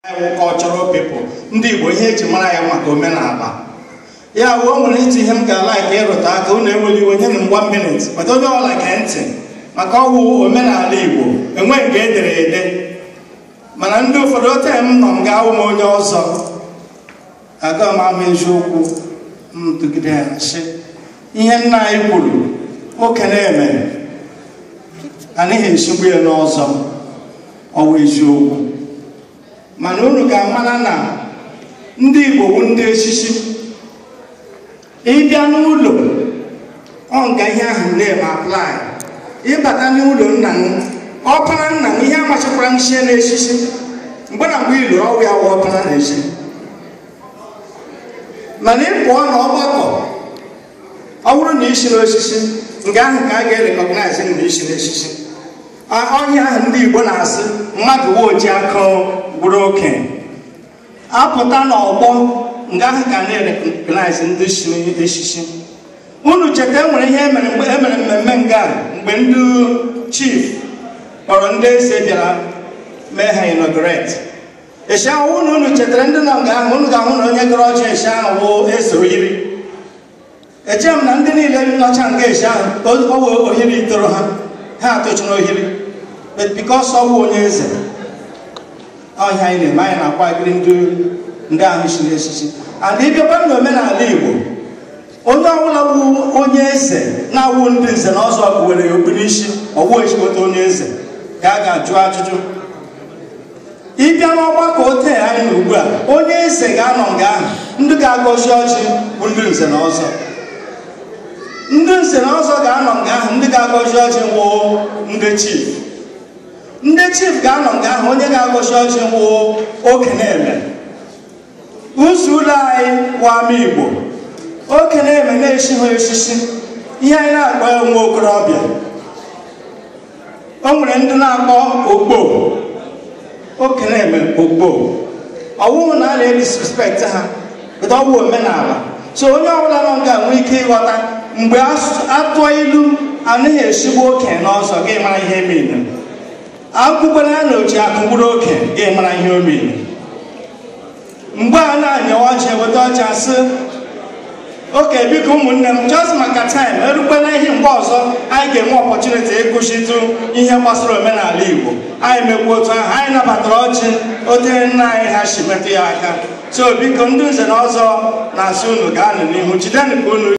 Anyị cultural people, ndị Igbo ihe eji mara ya maka omenala. Ya wụ o nwere ịtụ ihe m ga-ala ka ịrụta aka unu enwere iwe nye m 1 minute, maka onye ọbụla gee ntị maka ọwụ omenala Igbo enweghị nke edere ede. Mana ndị ụfọdụ ote m nọ m ga-awụ m onye ọzọ aga m ama eziokwu m tụgide ya sị ihe nna anyị kwuru okenye emere anaghị esigbu ya n'ọzọ, ọwụ eziokwu. Mana unu ga-amara na ndị Igbo bụ ndị echichi. Ịbịa n'ụlọ ọ nga ihe ahụ na-eme apply. Ịbata n'ụlọ nna m, ọpara nna m ihe amachikwara m sie n'echichi mgbe na mgbe iluru ọwụ ya wụ ọpara na-echi. Mana ị pụọ n'ọgbakọ, ọ bụrụ na isi n'osisi nke ahụ ka a ga-erekọgnaizi na isi n'osisi. Ọhịa ahụ ndị Igbo na-asị mmadụ wee oji aka gwụrụ okenye. Apụta n'ọgbọ nke ahụ ka na-erekọgnaizi ndị si n'esisi. Unu cheta enwere ihe emere mgbe emere mmemme nga mgbe ndị chief kpọrọ ndị eze bịara mee ha inaugurate. Eshi ahụ unu chetara ndị nọ nga ahụ, unu ga-ahụ na onye gọrọ ọjị eshi ahụ wụ eze oyiri. Eche m na ndị niile nọcha nga eshi ahụ ọwụ ohiri toro ha, ha atụchara ohiri. But because ọ wụ onye eze, ọhịa anyị na-eme anyị na-akwagiri ndị ahụ si n'esisi. And ịbịakwa n'omenala Igbo, onye ọbụla wụ onye eze na-awụ ndị nze na ọzọ were ya okpu n'isi, ọwụ ezigbote onye eze ka a ga-ajụ ajụjụ. Ịbịa n'ọgbakọ ote anyị na ugbu a, onye eze ga-anọ nga ahụ, ndị ga-agọzi ọjị bụ ndị nze na ọzọ. Ndị nze na ọzọ ga-anọ nga ahụ, ndị ga-agọzi ọjị wụ ndị chief. Ndị chief ga-anọ nga ahụ, onye ga-agọzi ọjị wụ okenye eme. Ụzọ ụlọ anyị wụ ama Igbo. Okenye eme na-esighị esisi, ihe anyị na-akpọ ya nwa okorobịa. O nwere ndị na-akpọ ogbo. Okenye eme ogbo. Ọwụhụ na a na-edisrespect ha, but ọ bụ omenala. So onye ọbụla nọ nga nwee ike ịghọta mgbe atụọ ilu anaghị esigbu okenye n'ọzọ, gị mara ihe mere. Akwụkwọ ya na oji akụgburu okenye, gị mara ihe o mere. Mgbe a na-anyawa ọjị eweta ọjị asị oke biko ụmụnne m, just maka time erukwela ihe mgbe ọzọ anyị ga-enwe opportunity ịkụzitụ ihe gbasara omenala Igbo. Anyị mekwa otu ahụ, anyị nabatara ọjị ote nna anyị ha si metụ ya aka. So biko ndị nze na ọzọ na-asị unu gaanụ n'ihu, jidenụ ka unu